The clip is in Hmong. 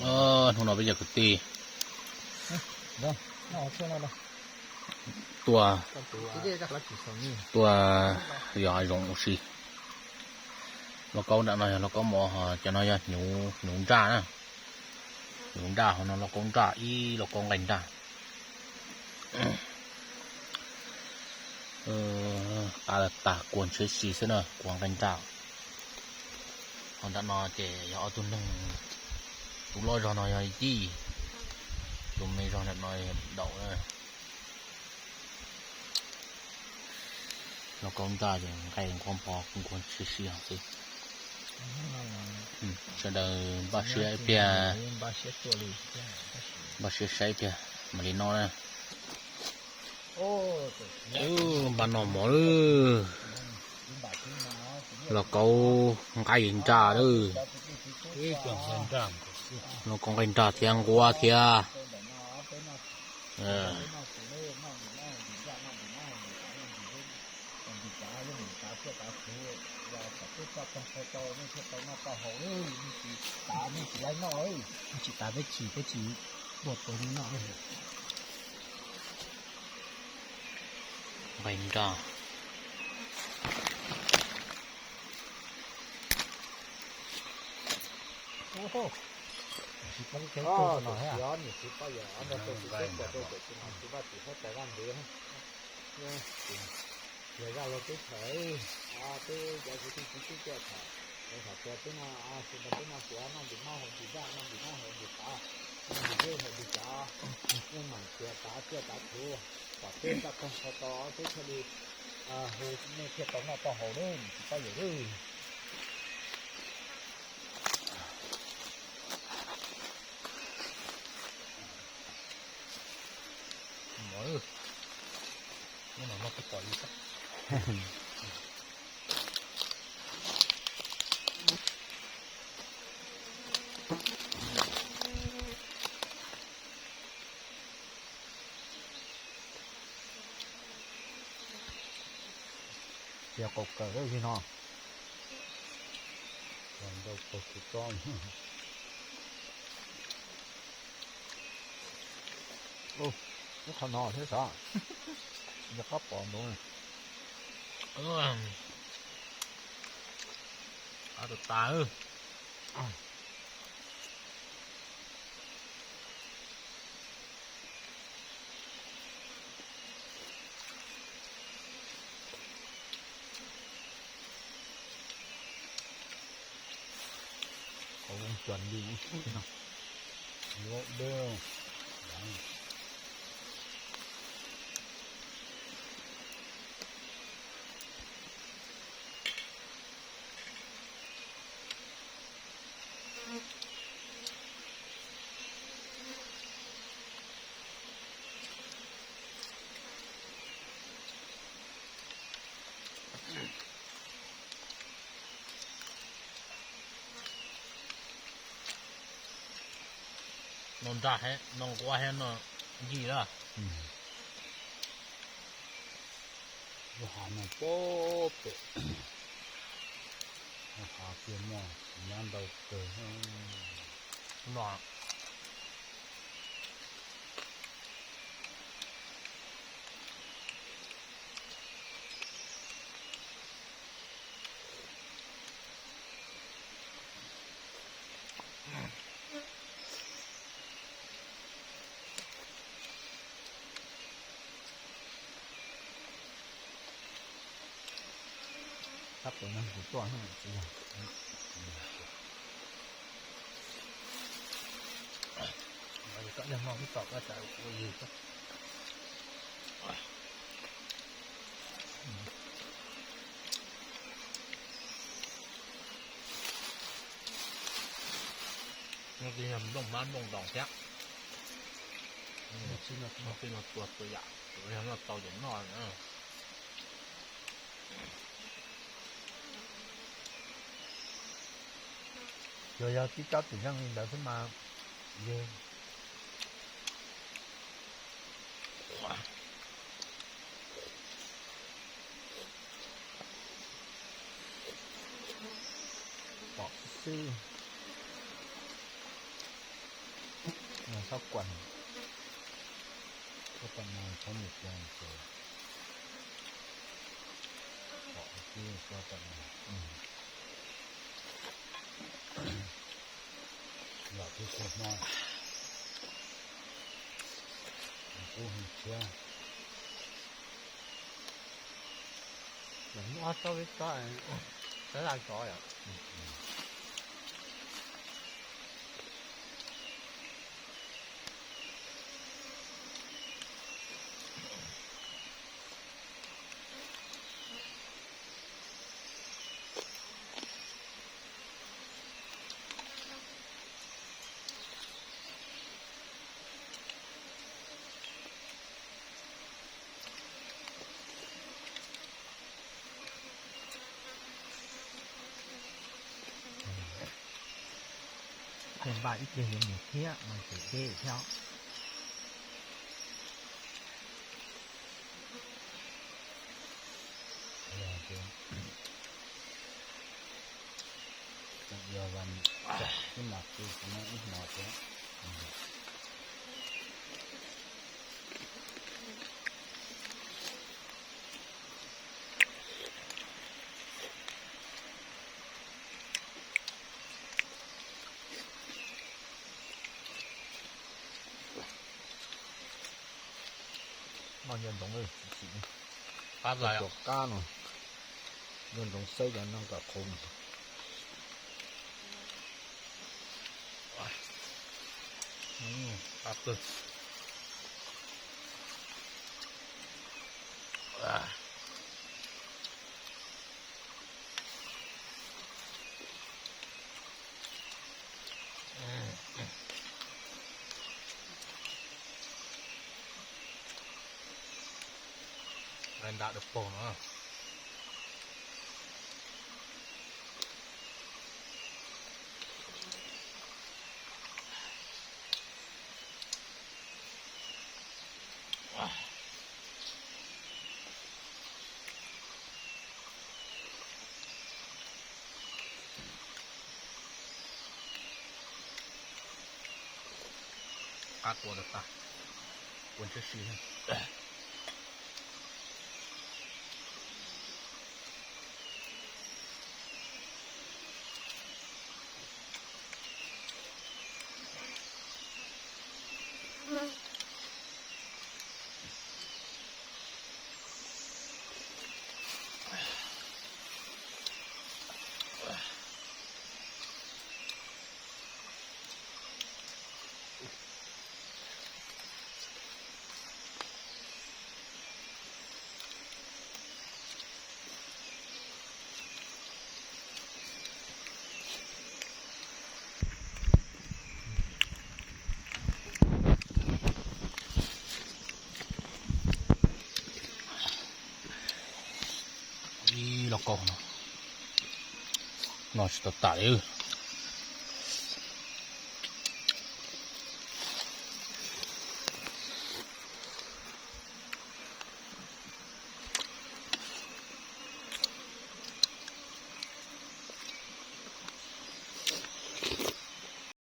Hnub no peb cov kwv tij tuaj, tuaj yos hav zoov ua si. Lauj kaub nram no yog lauj kaub mov, cov no yog hnyuv nraj na. Hnyuv nraj, hauv no lauj kaub nraj, ib lauj kaub nqaij nraj. Qab tas kuag ntshiab si xwb na, kuag nqaij nraj. Ho nram no ces yog ob tug neeg, tus loj zog no yog Yij, tus me zog nram no yog Daum na. Lauj kaub nraj ces nqaij nquag npo nquag ntshiab si xwb. Sawv daws npaj siab ib pliag, npaj siab saib ib pliag mam li noj na. Npaj noj mov lawm. Lauj kaub nqaij nraj lawm. Lauj kaub nqaij nraj thiab nquab thiab. Tsis tas peb chim, peb tsis ntuag tua noj. Nqaij nraj. Niam txiv poj yawm, tsis noj tsis vaj tsis huab tais vaj ntev, tias zaj laug teb chaws, peb cov kwv tij txiv tub tuaj tham, tham tias peb no, sawv daws peb no xyov noj ntim noj haus ntim nraj, noj ntim noj haus ntim qav, noj ntim zeb haus ntim tsav, yeej meem tias tav tsiaj tav txhu, kom peb txaj kawg qhov to peb thiaj li, hu nej thiaj tau noj tau haus lawm niam txiv poj yawm lawm. Mov, hnub no noj twb pom li xwb. Txiav qaum kawm lawm li no. Ntau pawg kuv tsob. Ub, qhov no thiab sav, nco qab pom ntawd. Qab tas tas. Qhov zoo cuag li no. Lub dej. Noj nraj thiab noj nquab thiab noj yij lawm. Lub hav no puag pem, lub hav tiag no nyab ntau kawg no. Sab puas neeg kuv tuaj tsis yog. Koj yog no twb tau koj tsam ua yus xwb. No yog nplooj hmab nplooj ntoos thiab. Txij no tua tua yam, yog noj tau ces noj. Yog, yog tib tsob twm zeej li ntawd xwb mas yog. Pom xwb. Txhob kuam, txhob kuam no, txhob mus kuam ces pom tib txhob kuam no. Los twb tsis hmo, kub heev thiab. Muab tsob vib tsob, tsob laj tsov yom. Tej npaj ib pliag yuav mus thiab no ces deb thiab. Tseem yog vas txog ib mas kuv no ib hmos thiab. Noj nyob ntsoov, qab no, nyob ntsoov xwb cov noj kom qhuav. Nqa nram dawm paug no. Qab qua tas tas, qua ntshiab si thiab. Ib lauj kaub no, no tsis tau tas li.